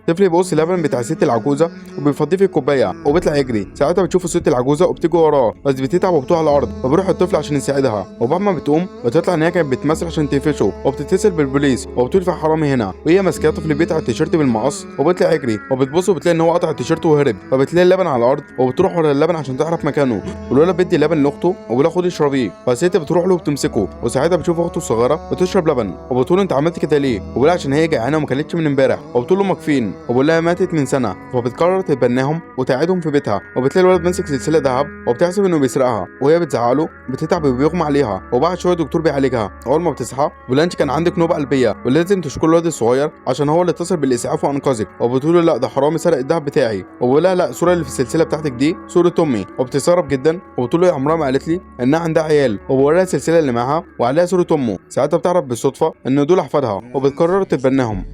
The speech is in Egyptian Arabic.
طفل بيبص اللبن بتاع الست العجوزة وبيفضيه في الكوباية وبيطلع يجري. ساعتها بتشوف الست العجوزة وبتيجي وراه، بس بتتعب وبتقع على الارض. فبيروح الطفل عشان يساعدها، وبعد ما بتقوم بتطلع ان هي كانت بتمثل عشان تقفشه، وبتتصل بالبوليس وبتقول في حرامي هنا. وهي ماسكاه طفل بيقطع التيشيرت بالمقص وبيطلع يجري، وبتبص وبتلاقي ان هو قطع التيشيرت وهرب. فبتلاقي اللبن على الارض وبتروح ورا اللبن عشان تعرف مكانه. والولد بيدي اللبن لاخته وبيقول خدي اشربيه، فالست بتروح له وبتمسكه. وساعتها بتشوف اخته الصغيرة بتشرب لبن، وبتقول انت عملت كده ليه؟ وبيقول عشان هي جعانة وما كلتش من امبارح. وبتقول له امك فين؟ وبقول لها ماتت من سنة. فبتقرر تتبناهم وتقعدهم في بيتها. وبتلاقي الولد ماسك سلسلة ذهب وبتحسب انه بيسرقها، وهي بتزعله بتتعب وبيغمى عليها. وبعد شوية الدكتور بيعالجها. اول ما بتصحى بيقول انت كان عندك نوبه قلبية ولازم تشكر الولد الصغير عشان هو اللي اتصل بالاسعاف وانقذك. وبتقول له لا ده حرامي سرق الذهب بتاعي. وبقول لها لا الصورة اللي في السلسلة بتاعتك دي صوره امي. وبتستغرب جدا وبتقول له يا عمرها ما قالت لي انها عندها عيال. وبوريها السلسلة اللي معاها وعليها صوره امه. ساعتها بتعرف بالصدفة ان دول احفادها وبتقرر تتبناهم.